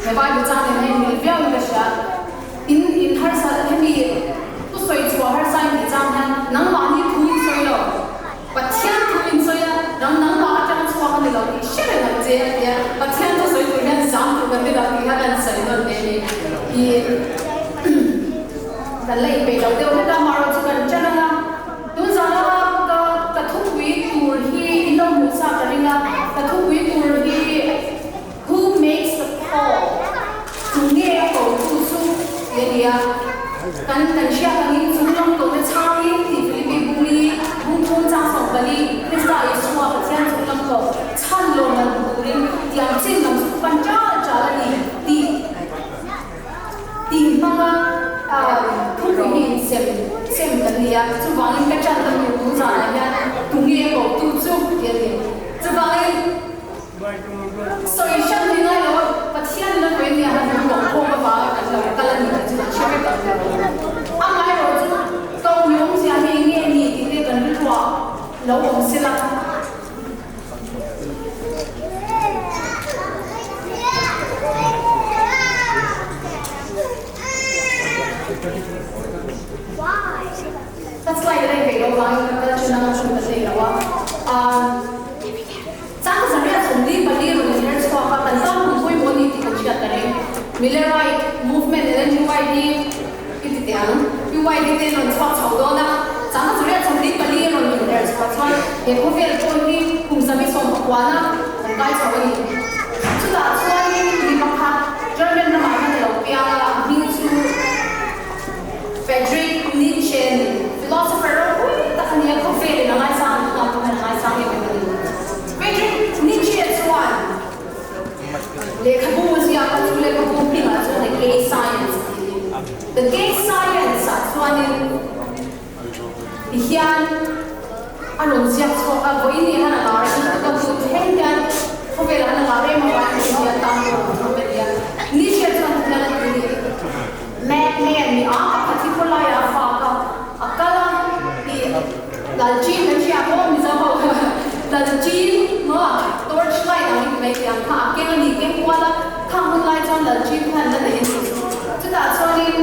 He Bible chang nen hian inmil viau in ka hria. In in harsa hemi thusawi chhuah harsa in tih chang hian nangmahni thu in sawi lo, Pathian thu in sawi a, nang nangmah atanga chhuak a ni lo tih hre reng ang che a ti a, Pathian thu sawi tur hian zam tur kan ni lo tih kha kan sawi nawn ve a ni. Ih kan la inpeih lo deuh hlek a, amaherawhchu chu kan ṭan ang a, tun zan lama ka ka thupui tur hi in lo hmuh chak ka ring a, ka thupui tur hi Who makes the call? Tu nge a ko tu chu ti a ni a, kan kan hriat angin chung lam kohna chhangin tih Philippi bungli bung thum chang 14 Krista Isua Pathian chung lam koh chhan lawm an hmu turin tiang chin lam chu pan chal chal a ni tih tih hmanga thupui hi insem sem kan ni a, chuvangin ka chan ka hmuh tu zanah hian tu nge a ko tu chu ti a ni. Chuvangin. Sawi hran hi ngai lo a, Pathian in a hawi nia han hmu bawk khawm avanga kan lo kal a ni tih chu kan hre vek ang tih lo. Amaherawhchu to mi awmzia hi eng nge ni tih te kan rilruah lo awm sela. Ka slide a inpeih loh vangin ka kal ṭhin a, ka ṭhun ka hlei lo a. Chang 144 rawn inher chhuak a, kan tan hun pawimawh a ni tih kan hriat ta reng. Millerite movement leh NGY hi i ti teh ang. PYD te an rawn chhuak chho dawn a, chang 144 rawn inher chhuah chuan he khawvel pawh hi kum 119 kan kai chho a ni. Chutah chuanin mi pakhat German ramah hian a lo piang a, a hming chu Friedrich Nietzsche a ni. Philosopher ropui tak a ni a, khawvelin a ngaisang ang tunah pawh hian a ngaisang em em a ni. Friedrich Nietzsche chuan lehkhabu a ziak a, chu lehkhabu hmingah chuan The Gay Science tih a ni. The Gay Science ah chuanin tihian a rawn ziak chhuak a, vawiin ni hian a lar a, ka duh thleng hian khawvelah hian a lar em avangin vawiin hian tan pawh a rawn awm a ni a. Nietzsche chuan tihian a ti a ni. Madman ni a, a phathi khaw laiah a fak a, a kal a, i Lalchin kan hria maw Mizo ho Lalchin maw torch light ang in mai tih ang kha a keng a ni keng kual a, khang hun lai chuan Lalchin khan la nei a ni chu chutah chuanin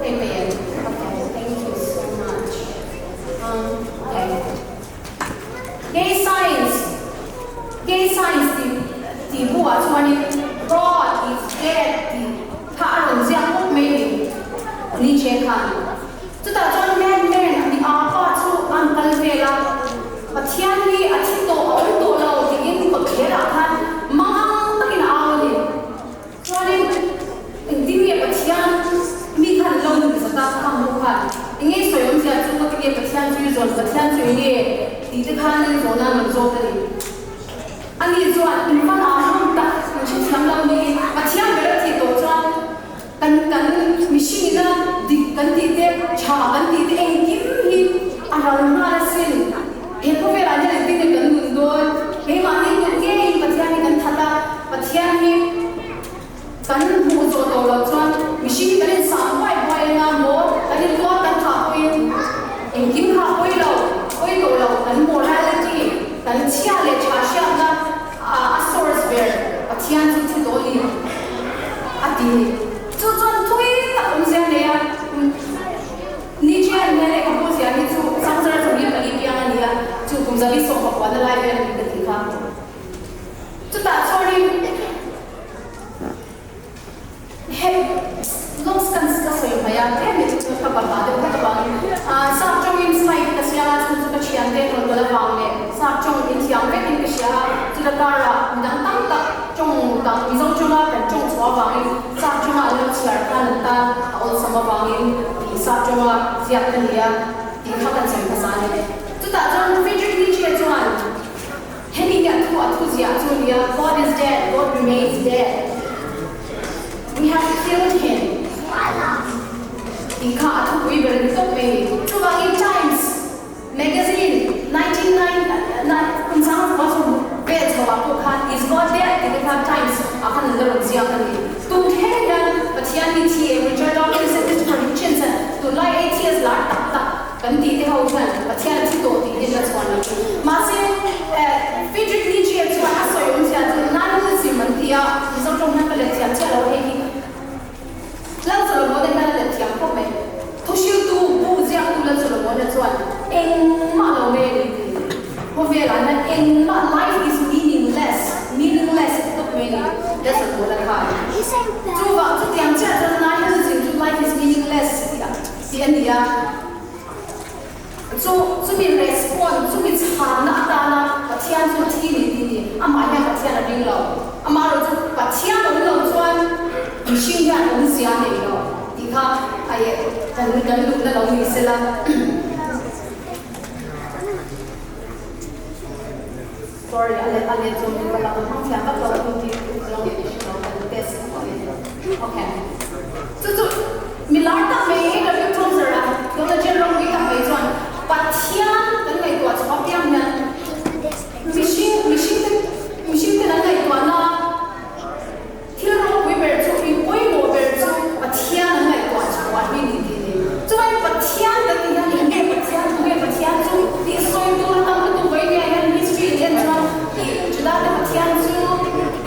hei mai em okay thank you so much um okay Gay science Gay science tih tih buah chuanin God is dead tih kha a rawn ziak bawk mai ni Nietzsche khan. Chutah chuan man man a ni a pa chu an kal vel a, Pathian hi a thi tawh a awm tawh lo tiin kawtthlerah khan mangang takin a au a ni. Chuanin engtin nge Pathian mi khan lo nun zat a khang ho khan enge sawi awmzia chu ka ti nge Pathian chu i zawn Pathian chu enge tih te khan in zawhna an rawn zawt a ni. Ani chuan in van ah hlawm tak in hrethiam lo niin Pathian ber a thih tawh chuan kan kan mihring ina dik kan tih te tha kan tih te engkim hi a ral nghal asin. He khawvelah hian engtin nge kan nun dawn? Keimahni kut ngeiin Pathian hi kan that a, Pathian hi kan hmuh zawh tawh loh chuan mihring hi kan insang buai buai anga maw kan intuar kan thah pawhin engkim kha a pawi lo, pawi tawh lo, kan morality, kan chhia leh tha hriatna a source ber Pathian chu thi tawh a ni a ti. Chu chuan thui tak awmzia nei a. Nichian hian lehkhabu ziah hi chu Sangzara Chawhmeh pali piang a ni a, chu kum zabi 14 na lai vel a ni ka tih kha. Chutah chuanin he lawks kan ka sawi hmai a, tlem leh chu ka balhah deuh hlek avangin sap tawngin slide ka siam a, chung chu ka thiante rawn kal avang leh sap tawng inthiam vekin ka hria a, chuta karah midang tam tak tawng dang Mizo tawnga kan tawng chhuah avangin Sap tawnga an lo chhiar khan an tan a awlsam avangin tih sap tawnga ziak ka ni a tih kha kan sawi hmasa a ni. Chutah chuan Friedrich Nietzsche chuan hemi hi a thu a thu ziah chu a ni a, God is dead, God remains dead. We have killed him tih kha a thupui ber a ni tawp mai a ni. Chuvangin Times Magazine 1999 kum sang chhuah chu vel chho ah pawh khan Is God Dead tih te khan Times ah khan an la rawn ziak a ni. Tum thleng hian Pathian hi thi em Richard Dawkins leh Christopher Hitchens a tunlai atheist lar tak tak kan tih te ho hian Pathian a thi tawh tih hi an la chhuan lo. Mahse Friedrich Nietzsche chuan a sawi awmzia chu nihilism an ti a, Mizo tawng hian ka let. mawla kha. Chuvang chutiang chiah chuan nihilism chu life is meaningless tih a ni a. Chu chumi response, chumi chhanna atana Pathian chu thi ni tih ni. Amah hian Pathian a ring lo. Amaherawhchu Pathian awm lo chuan mihring hian awmzia a nei lo tih kha kan kan luhna lo ni sela. Sorry, a let a let zawng in ka la hmang thiam vak lo a tun hi zawng in i hre lo kan test pawh in. Okay. Chu chu mi lar tak mai hi ka ring trouser a, theologian ropui tak mai chuan Pathian kan ngaihtuah chhuah apiang hian mihring mihring te mihring ten an ngaihtuahna Thil ropui ber chu, i pawimawh ber chu Pathian an ngaihtuah chhuah hi ni tih ni. Chuan Pathian kan tih hian eng nge Pathian, tu nge Pathian chu tih sawi tur a tam lutuk mai nia hian history in en chuan ih Juda te Pathian chu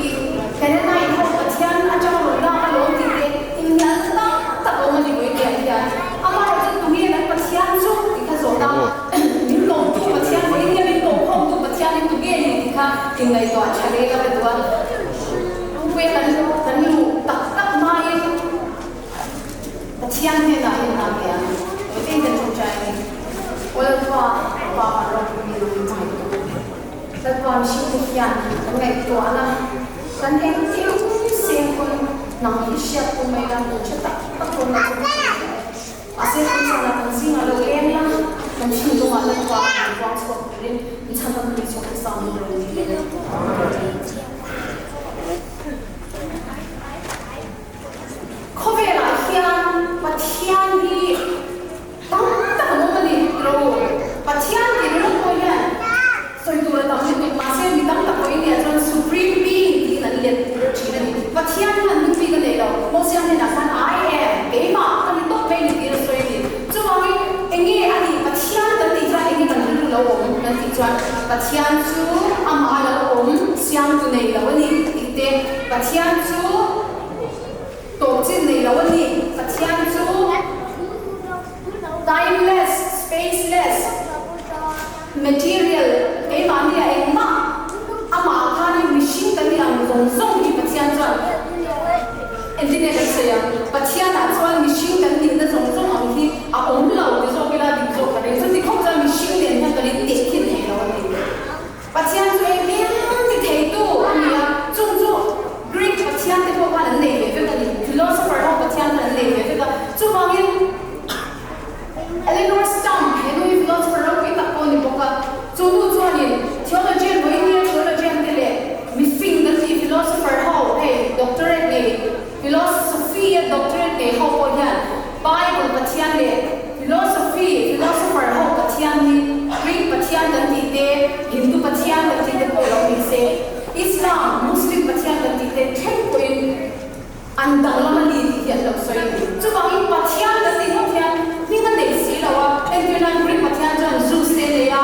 ih Canaanite ho Pathian atanga rawn lak alawm tih te inhnial tam tak awm a ni mai nia hian. Amaherawhchu tu nge kan Pathian chu tih kha zawh a, min lawmtu Pathian vawiin nge min lawmkhawmtu Pathian in tu nge ni tih kha inngaihtuah tha leh la ka duh a. Pupuia kan kan luh tak tak hmain Pathian hnenah hian hna ve ang. Engtin kan tawngtai a ni. Aw Lalpa, Pa kan ropui mi ropui hmangaih tu. Lalpa mihringte hian kan ngaihtuahna kan engkim seng pawn nang hi hriat pawh mai la, kan hre tak tak dawn lo chu kan hre teh e. Mahse kan chhanah kan zingah lo leng la, kan thinlungah Lalpa kan vuang chhuak turin min chhan a hmui chhuak hi sang lut lo ni le. Khawvelah hian Pathian hi tam tak an awm a ni tiro. Pathian tih ringawt pawh hian sawi tur a tam lutuk mahse mi tam tak pawhin nia chuan Supreme Being tiin an let thin a ni. Pathian hian hming bik a nei lo. Mosia hnenah khan I am, keimah ka ni tawp mai ni tiin a sawi a ni. Chuvangin enge a nih Pathian kan tih chuan enge kan rilru lo awm kan tih chuan Pathian chu amah a lo awm siamtu nei lo a ni tih te, Pathian chu tawp chin nei lo a ni, Pathian chu timeless, spaceless, material, keimahni ah engmah amah khanin mihring kan nih ang zawng zawng hi Pathian chuan engtin nge kan sawi ang? Pathian ah chuan mihring kan nihna zawng zawng ang hi a awm lo ti zawk ila dik zawk ka ring. Chuti khawp chuan mihring nen hian kan inteh thin thei lo a ni. Pathian chu engkim ti theitu a ni a, chung chu Greek pathian te pawh khan an nei ve vek a ni. Philosopher ho pathian khan an nei ve vek a, chuvangin Eleanor Stump, he nu hi philosopher ropui tak pawh a ni bawk a, chu nu chuanin theologian vawinia theologian te leh mifing kan tih philosopher ho hei doctorate nei philosophy a doctorate nei ho pawh hian Bible Pathian leh philosophy philosopher ho Pathian hi Greek Pathian kan tih te, Hindu Pathian kan tih te pawh lo ni se, Islam, Muslim Pathian kan tih te thleng pawhin An danglam a ni tih hi an lo sawi a ni. Chuvangin Pathian kan tih ngawt hian hming a nei si lo a, entir nan Greek Pathian chuan Zeus te a nei a,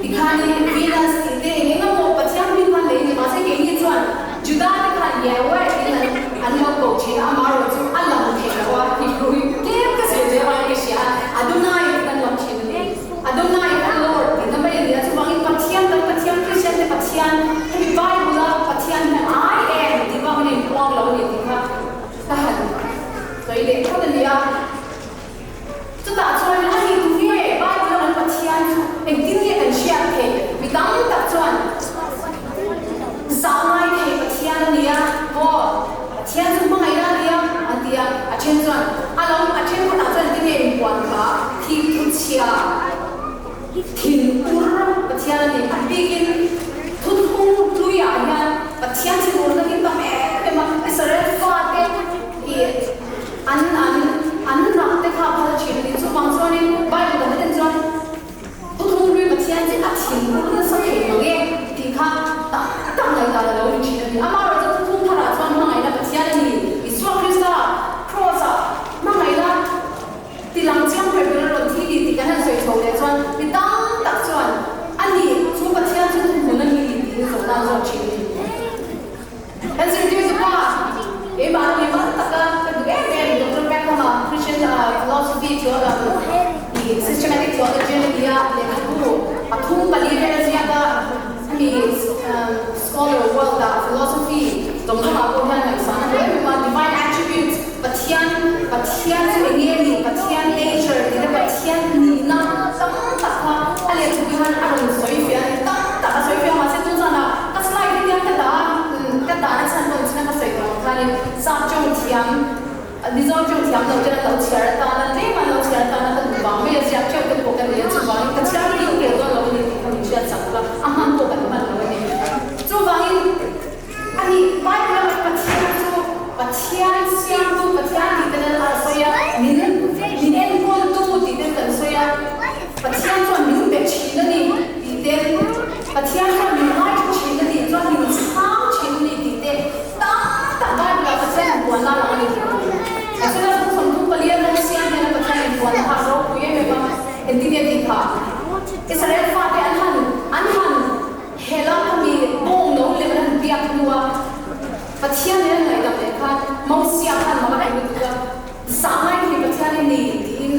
tikhanin Venus tih te eng eng emaw Pathian hming kha an nei a ni. Mahse keini chuan Juda te khan Yahweh tiin an an lo ko thin a, amaherawh chu a lang thei lo a, Hebrew hi tlem ka zir ve avangin ka hria a, Adonai tiin an lam thin a ni. Adonai kha Lord tihna mai a ni a, chuvangin Pathian kan Pathian Christian te Pathian hemi Bible a Pathian hian I am tih vangin a inpuang lo a ni tih kha ka han sawi leh phawt a ni a. Chutah chuan a ni tu nge Bible a kan Pathian chu engtin nge kan hriat theih? Mi tam tak chuan zah ngai thei Pathian a ni a, aw Pathian chu hmangaihna a ni a an ti a, a then chuan a lo a then khatah chuan engtin nge inpuan kha thik thu chhia thin ur Pathian a ni a bikin thuthlung hluiah hian Pathian thin urna hi tam em em a Israel fate ih an an an rak te kha a phal thin a ni chuvang chuanin Bible dang te chuan Thuthlung hlui Pathian chu a thin ur nasa thei mang e tih kha tak tak ngaihdan a lo ni thin a ni. Amaherawhchu thuthlung tharah chuan hmangaihna Pathian a ni. Isua Krista Kraws-ah hmangaihna ti lang chiang ber ber a rawn thi ni tih kan han sawi chho leh chuan mi tam tak chuan a ni chu Pathian chu thuhmun a ni tiin zawhna an zawt thin a ni. Kan zirtirtu pa, keimah lam hi mal taka ka duh em em Doctor Peckham-a Christian Philosophy Theology, Systematic Theology a nia lehkhabu pathum pali vel a ziak a, hemi scholar world-ah philosophy. Zawng zawngah pawh hian ngaihsan a hlawh em em a, Divine Attributes, Pathian, Pathian chu eng nge ni, Pathian nature tih te, Pathian nihna tam tak kha a lehkhabu hian a rawn sawi fiah a ni. Tam tak a sawi fiah mahse tun zanah ka slide hi tiang ka dah a, ka dahna chhan pawh inchhina ka sawi tawh ang khanin sap tawng thiam, Mizo tawng thiam lo ten an lo chhiar atana tlem an lo chhiar atana ka duh vang mai a ziak teuh te pawh ka nei a, chuvangin ka chhiar kim tel dawn lo a ni tih kha min hriat chak ula, a hman pawh kan hman lo a ni. Chuvangin a ni, Bible a Pathian chu Pathian siamtu Pathian tih ten a sawi a, min min enkawltu tih ten kan sawi a, Pathian chuan min pe thin a ni tih ten, Pathian chuan min ngaithla thin a ni, chuan min chhang thin a ni tih te, Tam tak Bible ah Pathian inpuan la lang a ni tih tur. Exodus buk 34 rawng siam hian a Pathian inpuan kha a ropui em em a, engtin nge tih kha? Israel fate an han an han hel a, khami bawng no lem an han biak hnu a, Pathian nen an ngaihdam leh khan Mosia khan mak a ti lutuk a, Zah ngai thei Pathian i ni tiin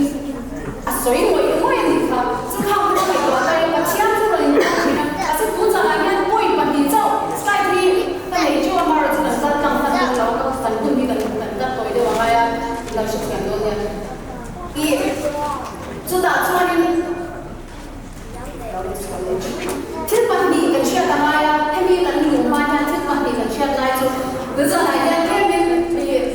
a sawi ngawih ngawih a nih kha. Chu khang te chu ngaihtuah ta ila Pathian chu rawn inpuang thin a, mahse tun zanah hian pawi pahnih chauh slide hi ka nei teuh a, amaherawh chu kan kal tlang hman dawn lo a, ka kan hun hi kan kan kat tawi deuh a ngai a, lo hrethiam dawn nia. Ih chutah chuanin thil pahnih kan hriat a ngai a, hemi kan luh hma hian thil pahnih kan hriat lai chu tun zanah hian tlemin ih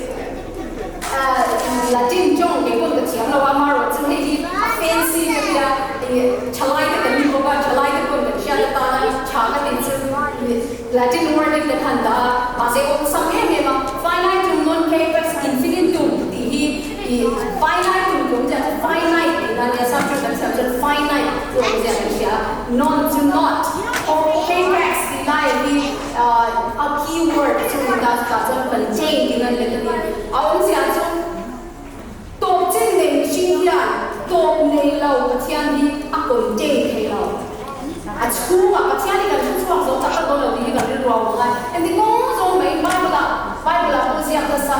Latin tawng kei pawhin ka thiam lo a, amaherawh chu hei hi a fancy ka tia ih thalai te kan ni bawk a, thalai te pawhin kan hriat atana tha ka tih chu ih Latin word in kan han dah a, mahse awmsam em em a, finitum non capax infinitum tih hi Ih, finite tum tum chiah chu finite tih na nia, subject kan siam chuan finite chu awmzia kan hria a, non chu not, capax tih laiah hi a key word chu ni ta chutah chuan contain tih na let a ni. A awmzia chu tawp chin nei mihring hian tawp nei lo Pathian hi a contain thei lo. A chhungah Pathian hi kan hre chhuak zo tak tak dawn lo tih hi kan rilru a awm a, engti kawng zawng mai Bible-ah Bible-ah pawh ziak nasa.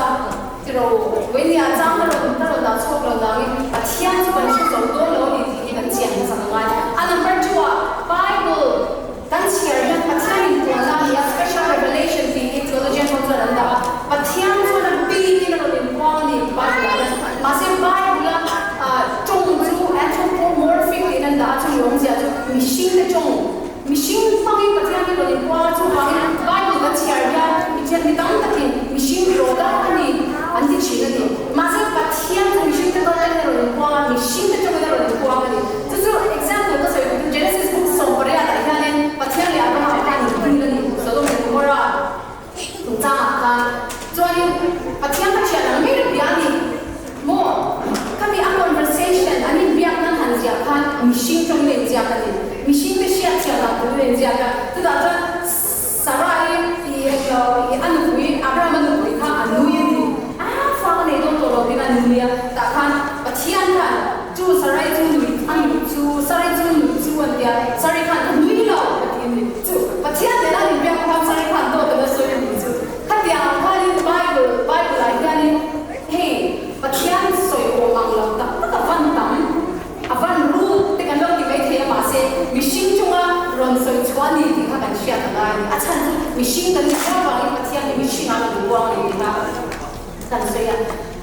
Tiro, Vawihnia chang ka rawn ka rawn dah chhuak lo dangin Pathian chu kan hre zo dawn lo a ni tih hi kan chian hmasa ka ngai. A number two ah Bible kan chhiar hian Pathian in puanna a ni a, special revelation tih hi theologian ho chuan an dah a, Pathian chuan a bikin a rawn inpuang a ni Bible ah hian. Mahse Bible a tawng chu anthropomorphic tiin an dah a, chumi awmzia chu mihring te tawng, mihring hmangin Pathian hi rawn inpuang a, chuvangin Bible kan chhiar hian Mithian mi tam takin mihring rawt a a ni an ti thin a ni. Mahse Pathian chu mihring te kaltlangin a rawn inpuang a, mihring te tawngin a rawn inpuang a ni. Chu chu example ka sawi duh chu Genesis book 18 ah hianin Pathian leh Abraham khan inpui a ni, Sodom and Gomorrah chungchangah khan. Chuanin Pathian ka thian ang mai bia a ni maw? Khami a conversation an inbiak nan han ziah khan mihring tawngin a inziak a ni. Mihring te hriat thiam dan turin a inziak a, chutah chuan Sarai i i a nupui, Abraham-a nupui kha a nui a ni. A fa ka nei dawn tawh lo tiin a nui a, tah khan Pathian khan chu Sarai chu nui a nui chu, Sarai chu nui chu an ti a, Sarai khan ka nui lo a ti a ni. Chu Pathian nena an inbiak khan Sarai khan dawt an a sawi a ni chu. Khatiang ang khanin Bible, Bible-ah hianin hei Pathian sawi awm ang lo tak tak a van tam. A van rut te kan lo ti mai thei a, mahse mihring chunga rawn sawi chhuah a ni tih kha kan hriat a ngai a ni. A chhan chu mihring kan nih viau vangin Pathian hi mihringah rawn inbuang a ni tih kha kan sawi a.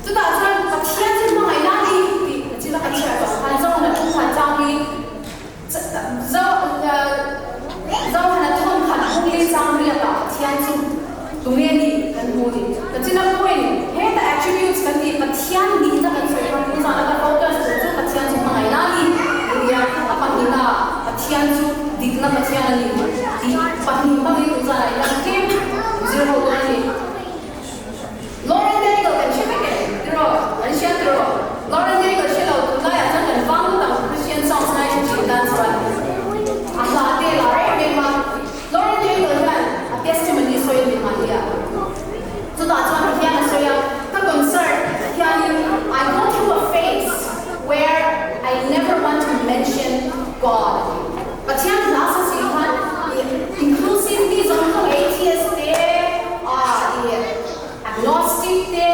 Chutah chuan Pathian chu hmangaihna a ni tih a chila kan hriat vang khan Zohana thu khan chang hi Zohana thawm khan Hungli chang riatah Pathian chu Tunge ni kan hmu ni? Ka china point, heta attributes kan tih Pathian nihna kan sawi kha tun zana ka focus tur chu Pathian chu hmangaihna a ni nia, a pahnihna Pathian chu dikna Pathian a ni tih pahnih hmangin tun zanah hian tlem zir ho dawn a ni. Lauren Daigle kan hre vek em? Tiraw? Kan hria tiraw? Lauren Daigle hre lo tunlaiah chuan kan vang dang Christian songs ngaithla thin tan chuan a hla te lar em em a. Lauren Daigle hian a testimony sawi a ni mahni a, chutah chuan ti hian a sawi a, Ka concert hianin I go through a phase where I never want to mention God. Pathian hla sa si khan i inclusive mi zawng zawng atheist te, i agnostic te,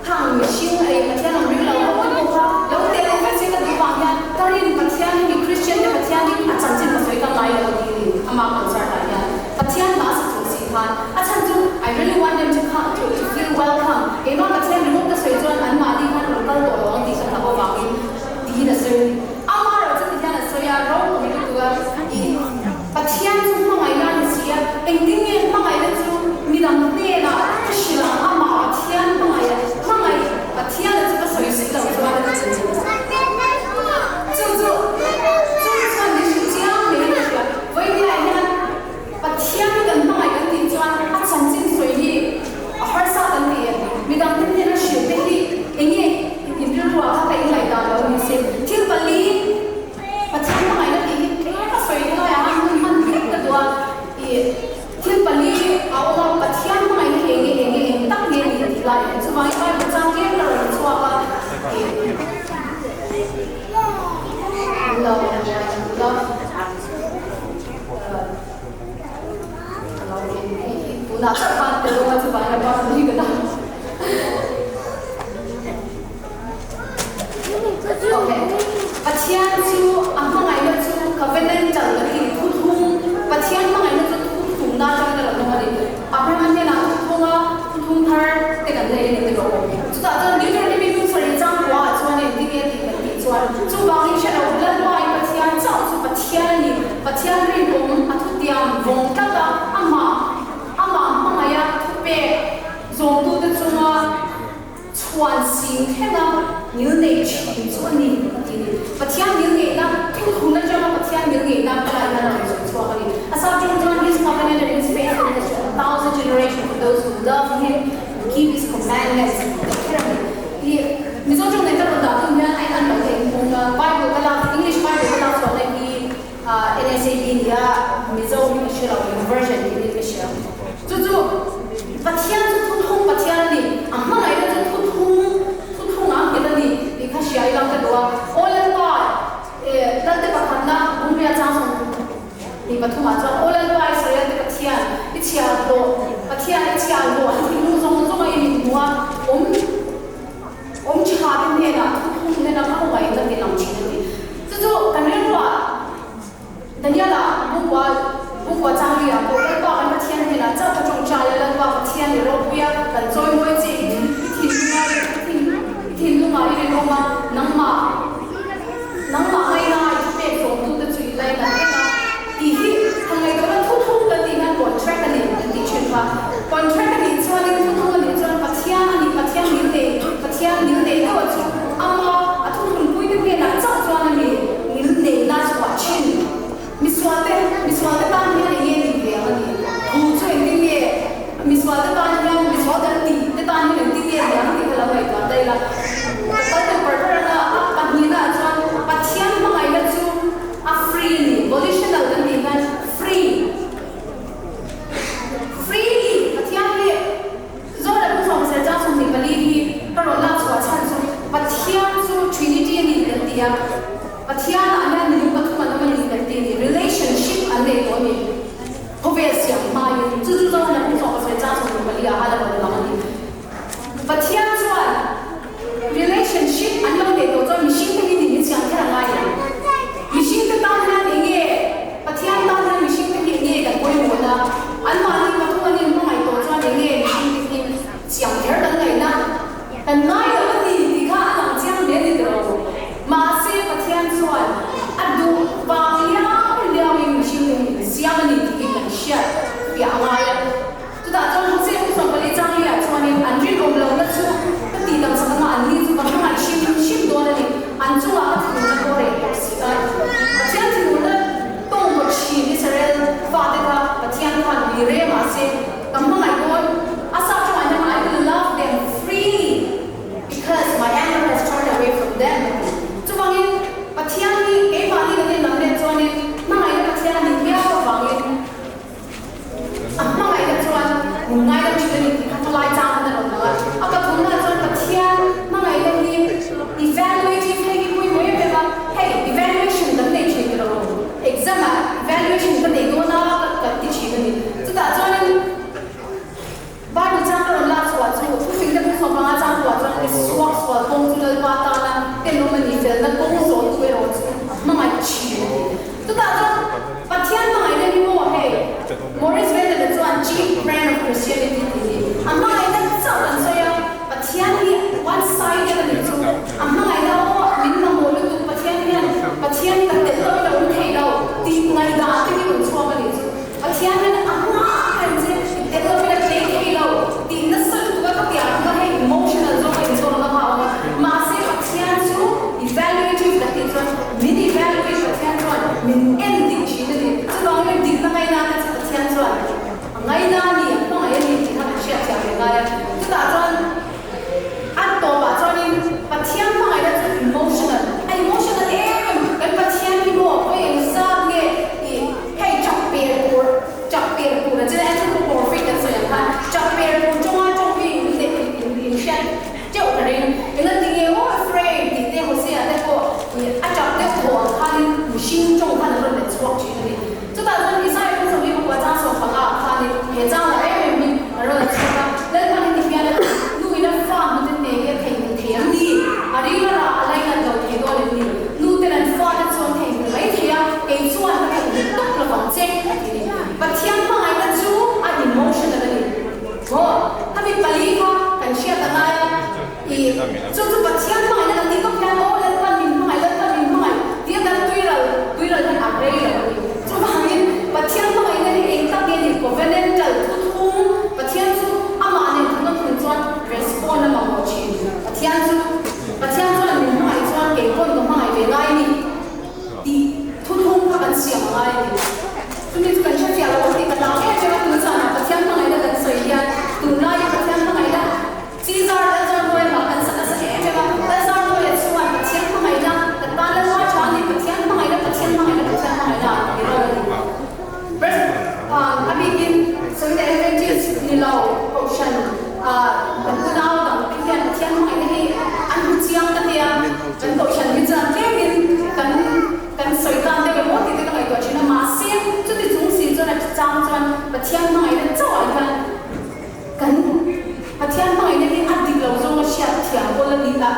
khang mihring ei Pathian ang ring lo ho te pawh kha lo tel vek se ka duh vang hian ka rin Pathian hi mi Christian te Pathian hi a chanchin ka sawi ka ngai lo tih ni ama concert ah hian Pathian hla sa chung si khan a chhan chu I. want them to come to to feel welcome. Keimah Pathian ringawt ka sawi chuan anmahni khan rawn kal tawh lo ang tih ka hlauh avangin tiin a sawi a ni. Amaherawh chu tihian a sawi a, ropui lutuk a, ih Pathian chu hmangaihna a ni si a, engtin nge hmangaihna chu midang hnenah ka hrilh ang, amah Pathian hmangaih a, hmangaih Pathiana chu ka sawi si lo chuan chu chu chu chuan min hrilh chiang hlein ka hria. Vawinia hian Pathian hi kan hmangaih kan tih chuan a chanchin sawi hi a harsa kan ti em? Midang te hnena hrilh te hi enge inrilruah kha ka ingaihdan lo ni se. Thil pali Pathian hmangaihna tih hi tlem a sawi laiah han hun hman hlek ka duh a, ih thil pali a awm a, Pathian hmangaihna hi enge enge eng tak nge ni tih laiah hian chuvangin Bible chang tlem ka rawn chhuak a, ih love love tunah chauh khan ka dawn a chuvangin a bak ni ka ta. Okay. Pathian chu a hmangaihna chu covenantal kan tih thuthlung Pathian hmangaihna chu thuthlungna atangin a lo awm a ni. Abraham hnenah thuthlunga thuthlung thar te kan nei a ni tiraw. Chutah chuan Deuteronomy hnung sarih changkua ah chuan engtin nge tih kan tih chuan chuvangin hre lo Lalpa-in Pathian chauh chu Pathian a ni. Pathian rinawm a thutiam vawng tlat a, amah amah hmangaih a thupek zawmtute chunga chhuan sing thlenga ngil nei thin chu a ni a ti a ni. Pathian ngil ngeihna, thuthlun atanga Pathian ngil ngeihna ka lai hian a rawn sawi chhuak a ni. A sap tawng chuan His covenant and His faithfulness to a thousand generation for those who love Him and keep His commandments tih kher a ni. I Mizo tawng nen ka rawn dah tum hian a in an lo theih phung a, Bible ka lak, English Bible ka lak chhuahna hi NSAB nia Mizo hi ka hre lo, eng version tih hi ka hria. Chu chu Pathian chu thuthlung Pathian a ni, a hmangaihna chu thuthlung thuthlung ang nghet a ni tih kha hria ila ka duh a. Aw Lalpa, eh Lalte pakhatna Bungria chang 23ah chuan Aw Lalpa Israel te Pathian, i chhiarhlawh Pathian i chhiarhlawh an thinlung zawng zawng a i mit hmuh a, awm awm tha te hnenah thuthlung hnena ka hawngaihna ti lang thin a ni. Chu chu kan rilruah Daniela bukua bukua changli ah pawh Lalpa kan Pathian hnenah chauh ka tawngtai a, Lalpa Pathian i ropui a, kan chawimawi che i i thinlunga i thin i thinlungah i rinawm a, nangmah nangmah ngaina i thupek zawmtute chu i lainat vek a tih hi han ngaihtuahna thuthlung kan tih hian contract a ni kan tih thin kha. Contract a nih chuanin thuthlung a nih chuan Pathian a nih Pathian ngil nei Pathian ngil nei deuh a chu ama a thuthlunpuite hnenah chauh chuan a mi ngil neihna chhuah thin. Misualte misualte tan hian eng nge nih ve ang a ni? Thu chu engtin nge misualte tan hian misual kan tih te tan hian engtin nge ni ang tih kha lo ngaihtuah ta ila. Ka kal deuh par par a, a pahnihnaah chuan Pathian hmangaihna chu a free a ni, volitional kan tih hian free. Freely Pathian hi Zawhna bu sawmsel chang 24 hi ka rawn lak chhuah chhan chu Pathian chu Trinity a ni kan ti a, Pathian ah hian minung pathum an awm a ni kan ti a ni, relationship an nei tawh a ni khawvel siam hmain chu chu Zawhna bu sawmsel chang 24 ah khan a rawn lang a ni. Pathian chuan relationship an lo neih tawh chuan mihring te hi din hi chiang kher a ngai em? Mihring te tan hian eng nge Pathian tan hian mihring te hi eng nge kan pawimawh na? Anmahni pathum an inhmangaih tawh chuan eng nge mihring te hi chiang kher kan ngaihna? Kan ngai lo a ni tih kha a lang chiang hle a ni tawh lo. Mahse Pathian chuan a duh vang liau liauin mihring te hi min siam a ni tih hi kan hriat piah a ngai a. Chutah chuan Hosea pu 14 changleiah chuanin an rinawm lohna chu ka tih dam sak anga an ni chu ka hmangaih hrim hrim dawn a ni. An chungah ka thinurna pawh reh tawh si a. Pathian thinurna tawng tawh thin Israel fate kha Pathian khan mi re mahse ka hmangaih dawn. A sap chungah hian I will love them freely because my anger has turned away from them a ti. Chuvangin Pathian hi keimahni kan inlam let chuanin hmangaihna Pathian a nih miau avangin, A hmangaihna chuan min ngaidam thin a ni tih kha hmalai chang khan a rawn lang a. A pathumna chuan Pathian hmangaihna hi evaluative hei hi pawimawh em em a, hei evaluation kan nei thin ka lo exam ah evaluation ka nei dawn a ka ti thin a ni. Chutah chuanin. rawn la chhuak a, Lalpa hi ti hian a ti, Nu ina fa hnute te hi a theihnghilh thei ang ni? A ring a rah a lainat lo thei dawn em ni? Nu ten an fa te chuan theihnghilh mai thei a, kei chuan ka theihnghilh tawp lo vang che, a ti ni. Pathian hmangaihna chu a emotional a ni. Maw? Khami pali kha kan hriat a ngai a, i chu chu Pathian hmangaihna kan tih tawp hian aw Lalpan min hmangaih, Lalpan min hmangaih tia kan tuiral, tuiral hian a rei lo a ni. Chuvangin Pathian hmangaihna hi eng tak nge ni? Covenantal thuthung, Pathian chu amah nen thun a thun chuan respond a mamawh thin. Pathian chu Pathian chuan min hmangaih chuan kei pawn ka hmangaih ve ngai ni tih thuthung kha kan siam a ngai a ni. Chumi chu kan hrefiah lo ang tih ka hlau em em a, tun zanah Pathian hmangaihna kan sawi hian tunlaia Pathian hmangaihna Caesar Lalzarnuaia kan sa nasa em em a, Lalzarnuaia chuan Pathian hmangaihna kan tan Lalpa tha a ni, Pathian hmangaihna, Pathian hmangaihna, Pathian hmangaihna a ti rawng a ni. President a bikin Sawite Adventist ni lo Kohhran kan unau dang te hian Pathian hmangaihna hi an hmu chiang ta tia, kan Kohhran hi chuan tlemin kan kan sawi tan deuh emaw tih te ka ngaihtuah thin a, mahse chuti chung si chuan a chang chuan Pathian hmangaihna chauhah hian Kan Pathian hmangaihna hi a dik lo zawng a hriat thiam awl a ni a,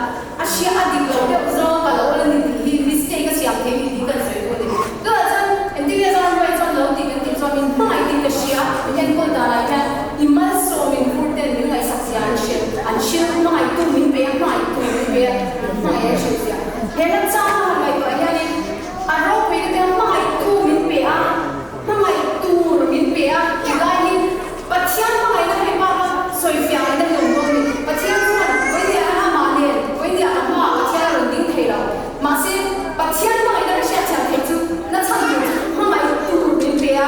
a hria a dik lo deuh zawng a kal awl a ni tih hi mistake a siam thei ni tih kan sawi dawn a ni. Tunah chuan engtin nge Zoram Ruai chuan lo tih kan tih chuan min hmangaih tih ka hria, min enkawl danah hian i malsawm in vur ten min ngaihsak zia an hrilh, an hrilh hmangaihtu min pe a, hmangaihtu min pe a, min hmangaih an hrilh zia. He hla chang a han ngaihtuah hianin a ropui ka tia hmangaihtu min pe a, hmangaih tur min pe a tih laiin, Pathian hmangaihna hei bak a sawifiah ngaihna hi awm dawn ni. Pathian chuan Vawinia a amah nen Vawinia a hmaah Pathian a rawn ding thei lo. Mahse, Pathian hmangaihna ka hriatthiam theih chu na chhan tur chu hmangaih tur min pe a,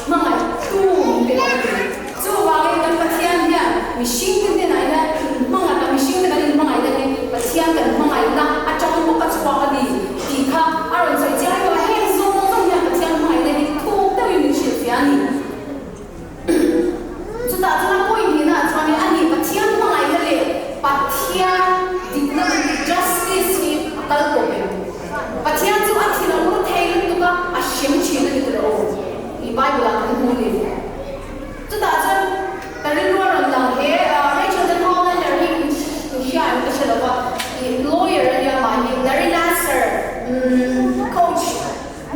hmangaih tu min pe bawk a ni. Chuvangin kan Pathian hian mihringte hnenah hian inhmangaih a, mihringte kan inhmangaihna hi Pathian kan hmangaihna atang bawk a chhuak a ni tih kha a rawn sawi chiang lo a. Heng zawng zawng hian Pathian hmangaihna hi thuk deuhin min hrilhfiah a ni. Chutah chuan a point hnihnaah chuanin a ni Pathian hmangaihna leh Pathian dikna kan tih justice hi a kal tawp em? Pathian chu a thil a ur thei lutuk a, a hrem thin a ni tawh lo tih Bible ah kan hmu a ni. Chutah chuan ka rilru a rawn lang he Rachel den Hollander hi in hria em ka hre lo va, ih lawyer a nia mah hi Larry Nassar coach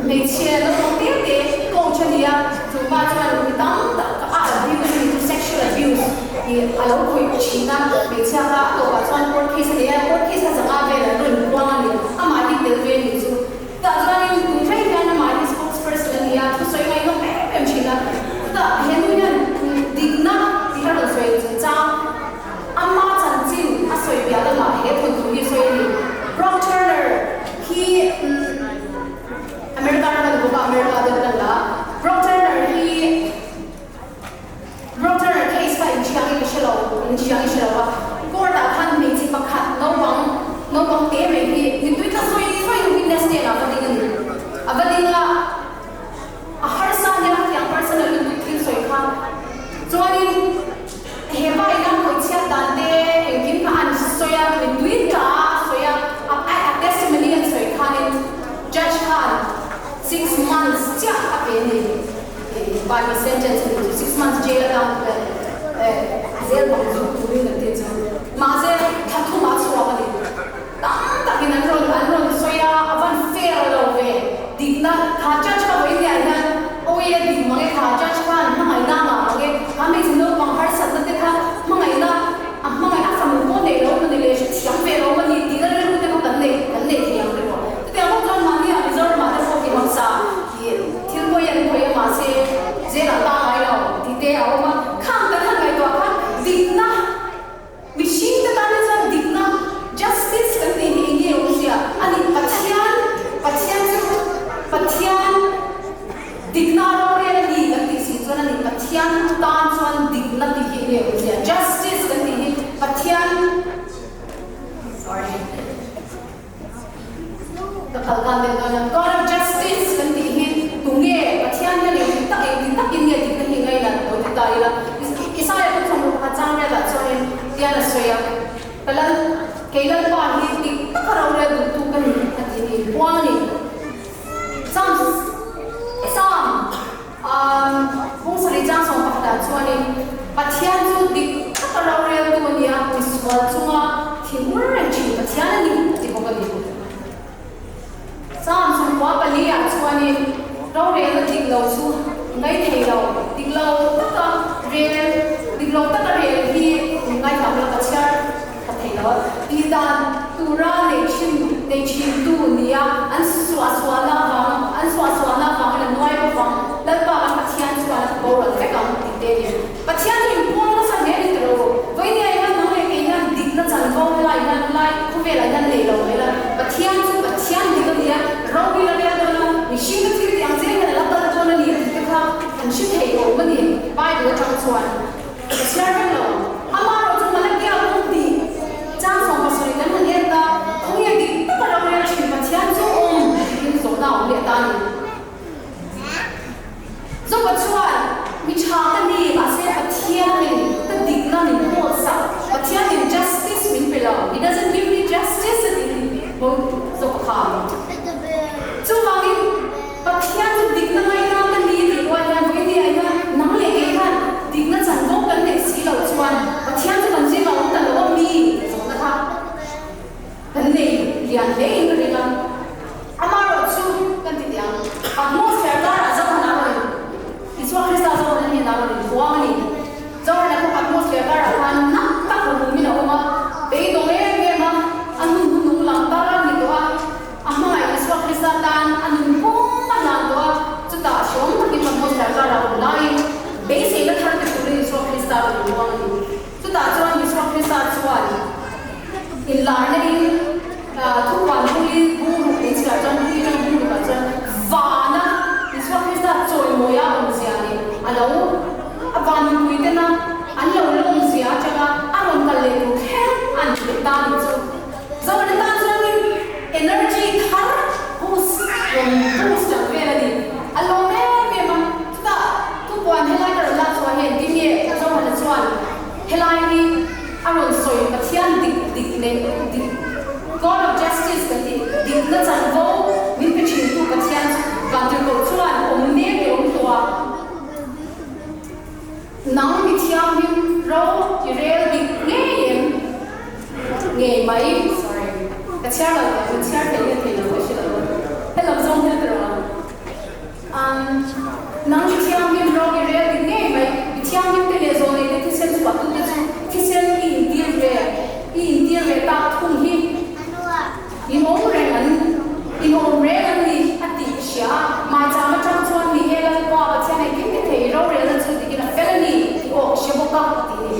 Hmeichhia naupang te te coach a ni a, chu pa chuan mi tam tak a abuse a ni chu sexual abuse tih a lo khawih thin a, hmeichhia kha a tawpah chuan court case a nei a, court case a zanga vel an rawn puang a ni, amah hi tel ve a ni chu. Chutah chuanin tun thleng hian amah hi spokesperson a ni a, thusawi ngaihnawm em em thin a, chutah he nu hian dikna tih a rawn sawi chungchang ama chanchin a sawi piah lamah he thawnthu hi a sawi a ni. Brock Turner hi America ram a ni bawk a, America deuh lan la. Brock Turner hi Brock Turner case kha inchhiang in ka hre lo, inchhiang i hre lo a. Court ah khan hmeichhe pakhat naupang naupang te mai hi mittui tla sawi sawi in witness stand ah va ding a ni. A va ding a, a harsa nia hetiang personal lutuk thil sawi kha. Chuanin he pa ina hawichhiat dan te engkim kha an sawi a, mittui tla a a sawi a, a a testimony an sawi khanin judge khan six months chiah a pe a ni. Pa hi sentence a ni chu, six months jail a tang zel bang chu turin an ti chu. Mahse thla thumah a chhuak a ni. Tam takin an rawn an rawn sawi a, a van fair lo ve. Dikna kha judge kha vawi hniah hian awi a dik mang e, kha judge khan hmangaihna a ngah mang e, kha hmeichhe naupang harsatna te kha hmangaihna a hmangaih a fanu pawh nei lo mawni le hrethiam ve lo mawni tihna rilru te kha kan nei kan nei thei ang emaw. Chutiang bawk chuan mahni ah Mizoramah te pawh tihhausa tih thil pawi an khawi a mahse jail ah tang ngai lo tih te a awm a, khang kan han ngaihtuah khan dikna Mihring te tan hi chuan dikna, justice, kan tih hi enge awmzia a ni? Pathian, Pathian chu Pathian dikna a rorel a ni kan tih si chuan a ni. Pathian tan chuan dikna tih hi enge awmzia? Justice kan tih hi Pathian, sorry, ka kal dan deuh dawn a, God of justice kan tih hi tunge? Pathian hian engtin tak engtin takin nge dikna hi ngaihlan lo ti ta ila? Isaiah thu thawm pakhat chang velah chuanin tian a sawi a, Ka lal, kei Lalpa hi dik taka rorel duhtu ka ni a ti ni, puang a ni. Psalm, Psalm, Pung sarih chang 11. pakhatah chuanin Pathian chu dik taka roreltu a nia, misual chunga thinur reng thin Pathian a ni ti bawk a ni. Psalm 44 ah chuanin rorelna dik lo chu ngai thei lo, dik lo taka rel, dik lo taka rel hi ngaihlam la ka chhiar tha thei lo a, tih dan tura nei thin, nei thintu nia an suahsuahna avang, an suahsuahna avangin a nuai bawk ang, Lalpa kan Pathian chuan a boral vek ang tih te a ni. Pathian chu inpuang nasa hle a ni tiro. Vawinia hian nang leh kei hian dikna chanvo helai hian lai khawvelah hian nei lo mai la. Pathian chu Pathian dik a ni a, ro hi la rel dawn a, mihring te thil tih ang zel hian a la kal dawn a ni tih te kha kan hre thei awm a ni Bible atang chuan. Ka chhiar vek lo. Amaherawh chu Malakia kawng tih chang 70 kan han en ta, khawnge dik taka ro rel thin Pathian chu awm tiin zawhna a awm leh ta a ni. Zopa chuan, Mi tha ka ni, mahse Pathianin ka dikna min hawtsak, Pathianin justice min pe lo, He doesn't give me justice a ti maw Zopa kha. Chuvangin Pathian chu dikna ngaina ka ni tih rual hian vawinia hian nang leh kei khan dikna chanvo kan neih si loh chuan Pathian chu kan zingah awm ta lo a mi tih zawhna kha kan nei lian hle in ka ring a. Amaherawh chu kan ti teh ang, atmosphere karah Zohana a rawn Isua Krista Zohana hnenah a rawn inpuang a ni. Zohana kha atmosphere karah khan nak tak rumin a awm a, beidawng em em a, a nun hu nung lang tar a ni tawh a, a hmangaih Isua Krista tan a nun pum a hlan tawh a, chutah hreawm takin atmosphere karah awm laiin beiseina thar pe turin Isua Krista a rawn inpuang a ni. Chutah chuan Isua Krista chuan inlarna in thupuan bungin bungruk min chhiar chuan bungin atanga bungrukah chuan vana Isua Krista chawimawia awmzia leh a lo a van mipui tena an lo lawmzia atanga a rawn kal leh tur thleng an hrilh ta nih chu. Zohna tan chuanin energy thar boost rawn boost ang vel a ni. A lawm em em a, chutah thupuan helai ka rawn lak chhuah hian engtin nge Zohana chuan helai hi a rawn sawi Pathian dik dik leh dik God of justice kan tih dikna chanvo min pe thintu Pathian chu vantirhkoh chuan awm mek leh awm tawh a. Nang mi thianghlim ro i rel dik ngei em? Ngei mai, sorry, ka chhiar lo teh, ka chhiar thei nge thei lo ka hre lo a, helam zawng hian ka rawn ang. Umm, nang mi thianghlim ro i rel dik ngei mai, mi thianghlim te leh zawh nei te thisen chhuah tu te chu thisen i intir ve, i intir ve tak thung hi. In awm reng an in awm reng an ni a tih ka hria a, maicham atang chuan ni e Lalpa Pathian engkim ti thei rorelna chu dikin a fel a ni tih aw ka hre bawk a a ti ni.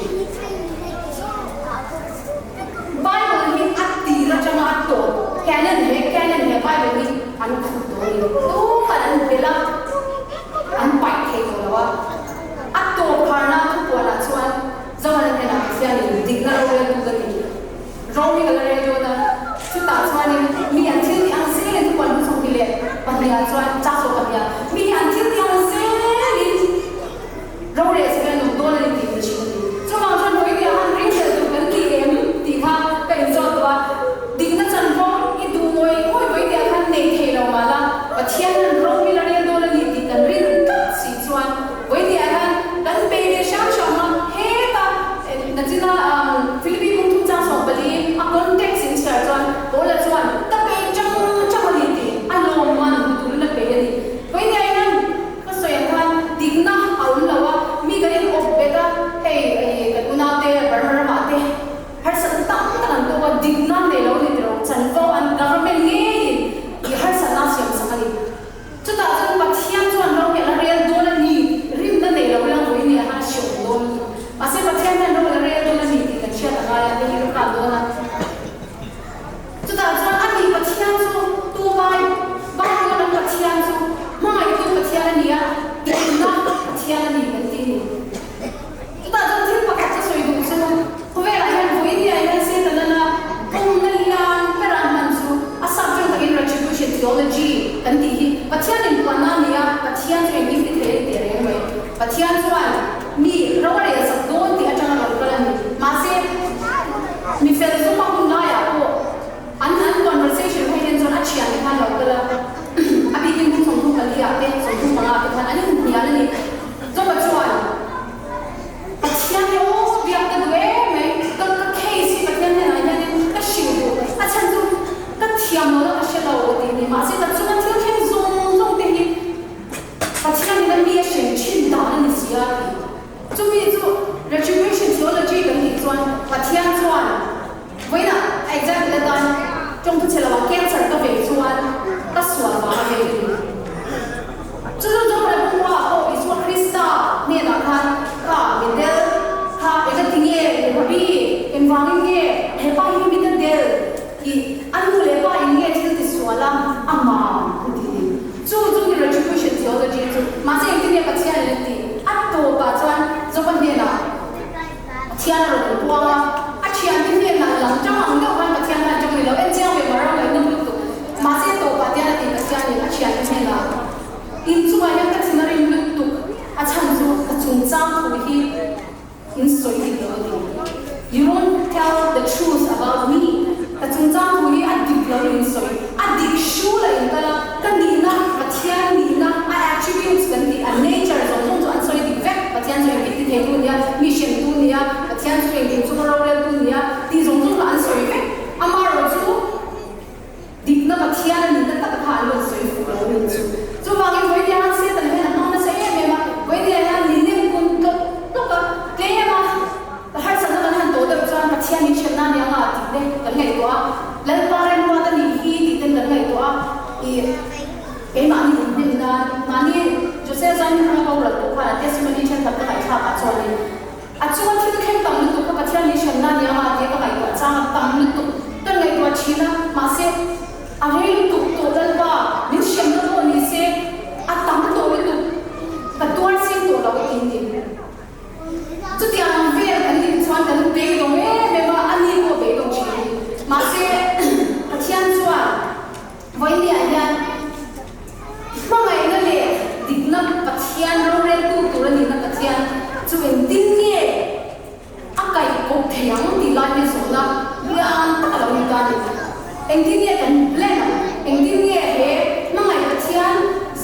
Bible hi a tir atanga a tawp canon he canon he Bible hi an khuh tawh a ni. Tuman an belh a, an paih thei tawh. Pathian a rawn inpuang a, a thiante hnenah lang tang ang deuh khan Pathian khan tawng ni lo, en chiang ve mar a ngaihnawm lutuk. Mahse tawpah tian a ti Pathianin a thiante hnenah, In chungah hian ka thin a rim lutuk, a chhan chu ka chungchang thu hi in sawi dik lo a ti. You don't tell the truth about me, ka chungchang thu hi a dik lo in sawi, a dik hru la in kal a, ka nihna, Pathian nihna, a attributes kan tih, a nature zawng zawng chu an sawi dik vek, Pathian chu engkim ti theitu nia, mi hremtu nia, Pathian chu engkim chunga roreltu nia tih zawng zawng kha an sawi vek, amaherawh chu, Dikna Pathian a nihna tak kha an rawn sawi fuh lo a nih chu. Chuvangin Vawinia han Satan hian a hmang nasa em em a, Vawinia hian ni nem kun tlawk tlawk a, tlem a, harsatna kan han tawh deuh chuan Pathian min hremna nia nga tih te kan ngaihtuah a, Lalpa remruat a nih hi tih ten kan ngaihtuah a, ih keimahni inhnem nan mahni Joseph Zaimi hmanga boral pawh khan a testimony thenkhat ka ngaihthlak ah chuanin A chunga thil thleng tam lutuk kha Pathian min hremna nia mah tia ka ngaihtuah chang a tam lutuk. Ka ngaihtuah thin a, mahse a rei lutuk tawh Lalpa, min hremna pawh ni se a tam tawh lutuk, ka tuar ching tawh lo a ti ni. Chutiang ang vel kan nih chuan kan beidawng em em a, a ni pawh beidawng thin a ni. Mahse Pathian chuan Vawinia hian hmangaihna leh dikna Pathian roreltu tur a nihna Pathian chu engtin nge a kaihkawp thei ang tih lai hi zawhna lian tak a lo ni ta a ni. Engtin nge kan plan ang? Engtin nge he hmangaih Pathian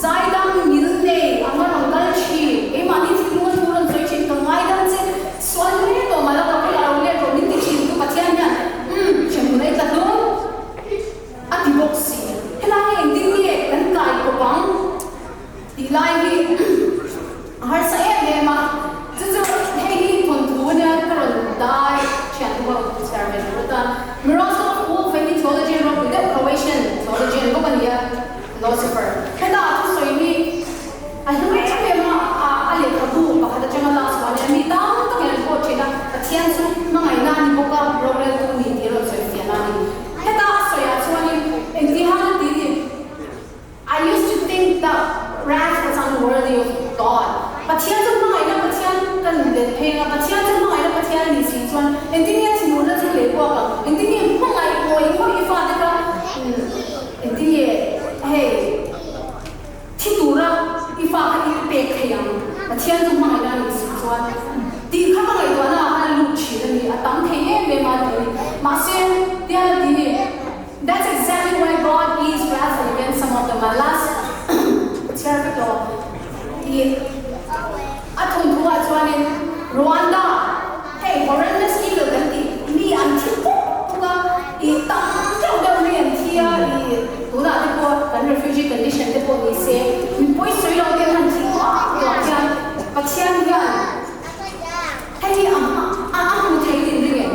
zaidam ngil nei anga rawn kal thin, keimahni thinlunga thu rawn sawi thin ka ngaidam che sual hle tawh mah la ka bulah lo let rawh min ti thin tu Pathian hian umm hremhmun a i tla dawn. A ti bawk si. Helai hi engtin nge kan kai kawp ang tih lai hi a harsa em em a, chu chu hei hi thawnthu ania ka rawn dai thian ho a chhiar ve tur atan Miroslav Volf hi theologian ropui deuh Croatian theologian bawk a ni a, philosopher. Heta a thusawi hi a hlu em em a, a lehkhabu pakhat atanga lak chhuah a nia, mi tam takin an pawh thin a, Pathian chu hmangaihna a ni bawk a, roreltu ni tih a rawn sawi fiahna a ni. Heta a sawiah chuanin engtihan a ti ni, I used to think that wrath was unworthy of God. Pathian chu hmangaihna Pathian kan let pheng a, Pathian chu hmangaihna Pathian a nih si chuan engtin nge thinurna chu leh kuak ang? Engtin nge hmangaih ngawih ngawih i fate kha engtin nge hei thi tura i fa kha i pek thei ang? Pathian chu hmangaihna a nih si chuan tih kha ka ngaihtuahna ah khan a lut thin a ni, a tam thei em em a ti a ni. Mahse, tial a ti ni, That's exactly why God is wrathful against some of them. A last chhiar vek lo i a thawnthu ah chuanin Rwanda hei horrendous evil kan tih mi an thi puk puk a, i tam deuh deuh mai an thi a, i tunah te pawh kan refugee condition te pawh ni se mi pawi sawi lo te an han thi duah duah hian Pathian hian hei hi a a a hmu thei tin ring em?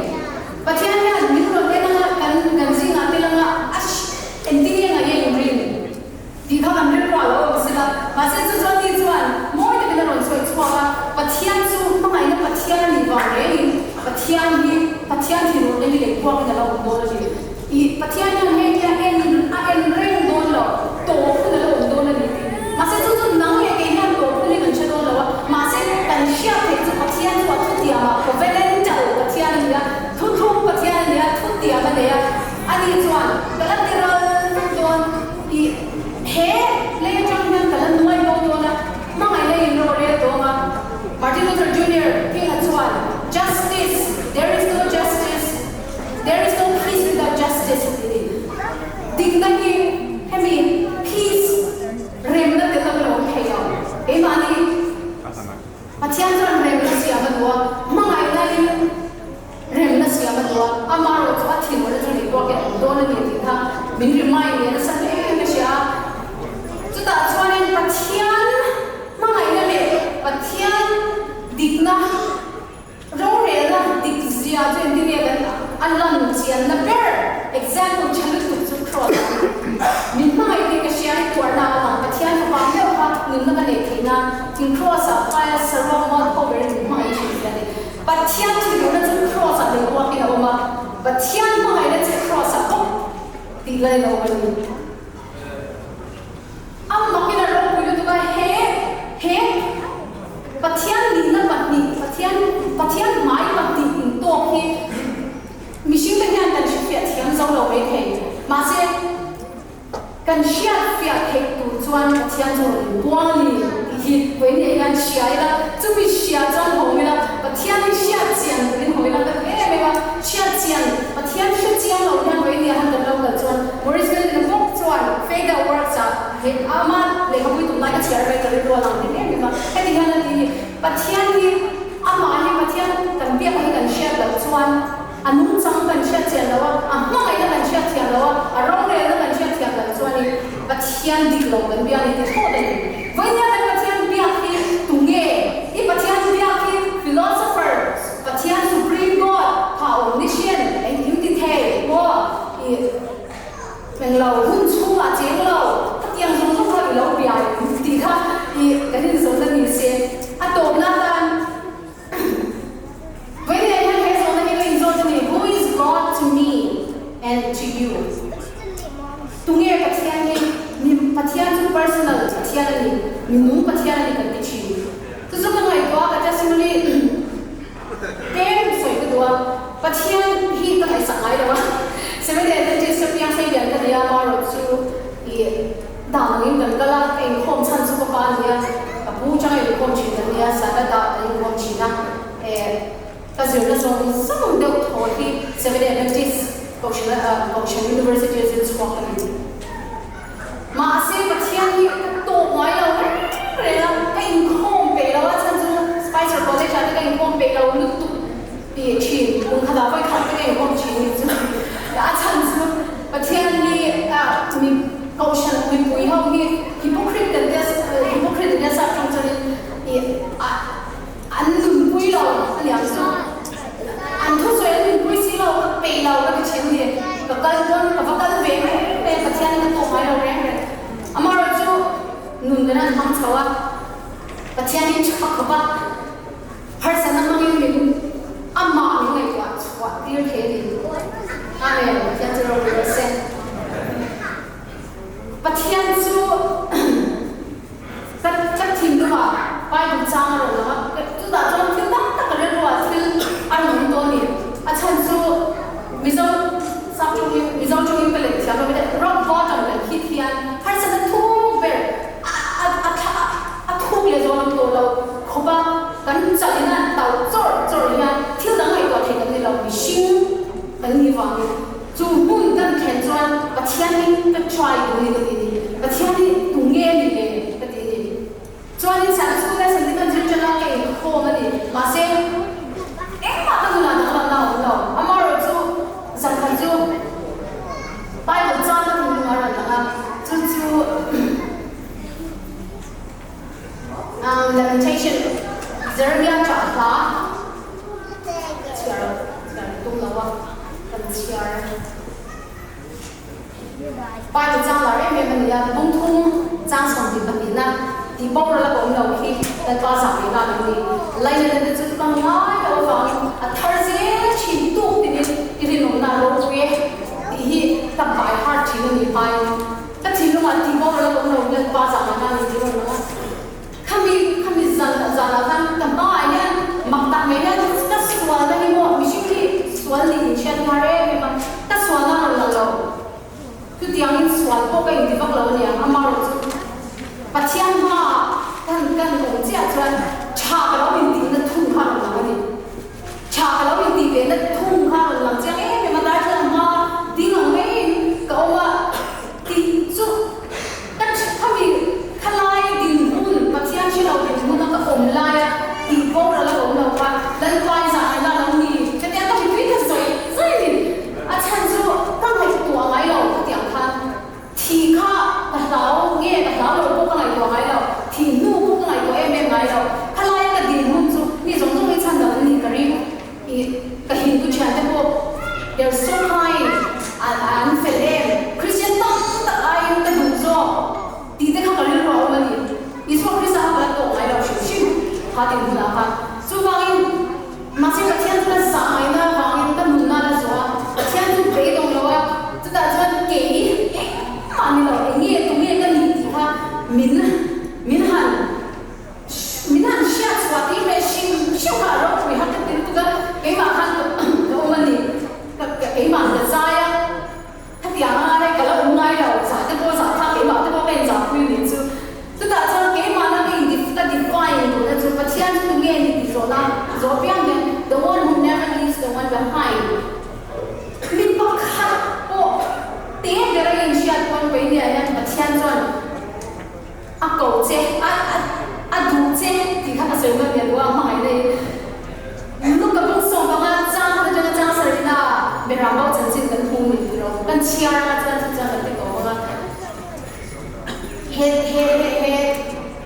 Pathian hian min rawn en anga kan kan zingah tel anga a engtin nge ngaih a inring tih kha kan rilruah lo awm sila. Mahse chu chuan ni chuan mawi takin a rawn sawi chhuak a, Pathian chu hmangaihna Pathian a nih vang rengin Pathian hi Pathian thinurna hi lei buakin a lo awm dawn a ni. Ih, Pathian hian hei hi a en a en reng dawn lo, tawp hun a lo awm dawn a ni tih. Mahse chu chu nang leh kei hian tawp hun hi kan hre dawn lo a, mahse kan hriat theih chu Pathian chu a thutiam a, covenantal Pathian a ni a, thuthlung Pathian a ni a, thutiam a nei a, ani chuan ka la ti ral vek dawn ih, he lei atang hian ka la nuai bo dawn a, hmangaihna in rawh rel dawng a. Martin Luther Junior King-a chuan, Justice, there is no justice. There is no peace without justice a ti ni. Dikna hi hemi peace remna tel a awm thei lo. Keimahni Pathian chuan remna siam a duh a, hmangaihna in remna siam a duh a, amaherawh chu a thinurna chu nei buak hi a awm dawn a ni tih kha min remind leh nasa hle ka hria a. Chutah chuanin Pathian hmangaihna leh Pathian dikna Rorelna dik zia chu engtin nge kan a lan chianna ber example tha lutuk chu cross a ni. Min hmangaih tih ka hria i tuarna a lang Pathian fapa meuh kha nunna ka neih theih nan thing cross ah phaia saruak mual pho berin min hmangaih thin zia a ni. Pathian thinurna chu cross ah lei uakin a awm a, Pathian hmangaihna che cross ah bawk tih lain a awm a ni. A makin a ropui lutuk a, he he Pathian nihna pahnih, Pathian Pathian hmai pahnih. pawh hi mihringte hian kan hrefiah thiam zo lo mai thei. Mahse, kan hriatfiah theih tur chuan Pathian chu rawn inbuang a ni tih hi vawiin ah hian hria ila, chumi hria chuan haw ila, Pathian hi hriat chian turin haw ila ka ti em em a, hriat chian, Pathian hre chiang lo hian vawiin ah han kan lo kal chuan Maurice Melvin-a bawk chuan Faith That Works ah he ama lehkhabui tum lai ka chhiar ve ka rilru a lang hnem em em a, heti hian a ti hi, Pathian hi amah hi Pathian kan biak hi kan hriat loh chuan a nungchang kan hriat chian loh a, a hmangaihna kan hriat thiam loh a, a rorelna kan hriat thiam loh chuanin Pathian dik lo kan bia ni ti thlawt a ni. Vawinia kan Pathian biak hi tunge? I Pathian biak hi philosopher, Pathian supreme God, kha omniscient, engkim ti thei maw? I englo hun chhungah cheng lo, khatiang zawng zawng kha i lo bia em tih kha i kan inzawhna ni se. A tawpna atan Vawiin hian he zawhna hi ka inzawt a ni, Who is God to me and to you? Tunge Pathian hi? Mi Pathian chu personal Pathian a ni, mi nung Pathian a ni kan ti thin. Chu chu ka ngaihtuah a, ka testimony tlem sawi ka duh a, Pathian hi ka ngaihsak ngai lo a, Seventh Adventist piang hleilian ka ni a, marawh chu i Dan angin kan kal a, ka inkhawm chhan chu ka pa a ni a, ka pu changa inkhawm thin kan ni a, Sabbath ah kan inkhawm thin a, eh ka zirna zawng zawng deuh thaw hi Seventh Adventist Kohhran ah Kohhran University a zir chhuak ka ni. Mahse Pathian hi ka tawk ngai lo reng reng a, ka inkhawm peih lo a, chhan chu Spicer College ah te ka inkhawm peih lo lutuk tih thin, kum khatah vawi khat te ka inkhawm thin ni chu a chhan chu Pathian hi mi Kohhran mipui ho hi hypocrite kan tia hypocrite an tia sap tawng chuanin ih an nunpui lo a niang chu an thusawi an nunpui si lo ka peih lo ka ti thin ni ka kal pawn ka va kal ve mai mai a Pathian ka tawk ngai lo reng reng amaherawhchu nun kan han hmang chho a Pathian hi tha khawp a harsatna hmangin min amah min ngaihtuah chhuah tir thei a ni. Amen. Pathian chu ropui rawh se. Pathian chu ka ka thinlungah Bible chang a rawn lang a, chutah chuan thil tam tak a rilruah thil a rawn awm tawh a ni. A chhan chu Mizo sap tawngin Mizo tawngin ka leh thiam lo mai te rock bottom kan hit hian harsatna thuk ber a a a thla a thuk leh zawng ang tawh lo khawp a, kan chalh in a han tauh chawrh chawrh hian thil dang ngaihtuah thei kan ni lo, mihring kan nih vangin chu hmun kan thlen chuan Pathian hi ka try duh a ni ka ti a ni, Pathian hi tu nge a nih le ka ti a ni. Chuanin Sunday school lesson te kan zir ṭan a, ka inkhawm a ni, mahse engmah ka nunah danglamna a awm lo, amaherawhchu zan khat chu Bible chang ka thinlung a rawn lang a, chu chu. Lamentation, Jeremiah chah hla chhiar chhiar tum lo a, kan chhiar Bible chang lar em em a ni a, bungthum chang 22 na tih boral a ka awm lo khi Lalpa zah leh na min ni. Laina te chu ka ngai lo avangin a thar zel thin tuk tinin i rinawmna a ropui e tih hi ka by heart thin a ni hmain. Ka thinlungah tih boral a awm lo hian pa zah ngaihna a ni tih rawn lang a. Khami khami zan zanah khan ka hmaah hian mak tak mai hian ka sualna hi maw mihring hi sual nih in hriat nghal em em a, ka sualna a rawn lang lo. Chutiangin sual pawh ka inti vak lo a nia, amaherawhchu Pathian hmaah kan kan awm chiah chuan tha ka lo intihna thung kha a rawn lang a ni. Tha ka lo intih ve na thung kha rawn lang chiang em em a, darthlalang hma ding ang maiin ka awm a tih chu ka khami khalai dinhmun Pathian hre lo dinhmuna ka awm laia tih boral a awm lo kha Lalpai zah ngaih na lo ni ka tia ka mipui ka sawi zai a ni. A chhan chu ka ngaihtuah ngai lo khatiang khan thih kha ka hlau nge ka hlau lo pawh ka ngaihtuah ngai lo, thih hnu pawh ka ngaihtuah em em ngai lo. Khalaia ka dinhmun chu mi zawng zawng hi chhan dang an nih ka ring. Ih ka Hindu thiante pawh they are so kind an an fel em. Christian tam tak aiin ka duh zawk tih te kha ka rilru a awm a ni. Isua Krista kha ka la tawk ngai lo hrim hrim kha dinhmunah khan. Chuvangin Mahse Pathian chu ka zah ngaihna avangin ka nunna la zawh a, Pathian chu beidawng lo a, chutah chuan kei engmah ni lo, eng nge tunge ka nih tih kha min min han min han hriat chhuah tih leh hrim hrim kha a ropui har ka ti lutuk a, keimah khan ka. Pathian chuan a ko che, a a a duh che tih kha ka sawi dawn nia duh a, hmangaih daih in Luka bung sawm panga chang khat atanga chang sarihna Beram bo chanchin kan hmu ni tih lo kan chhiar anga chuan.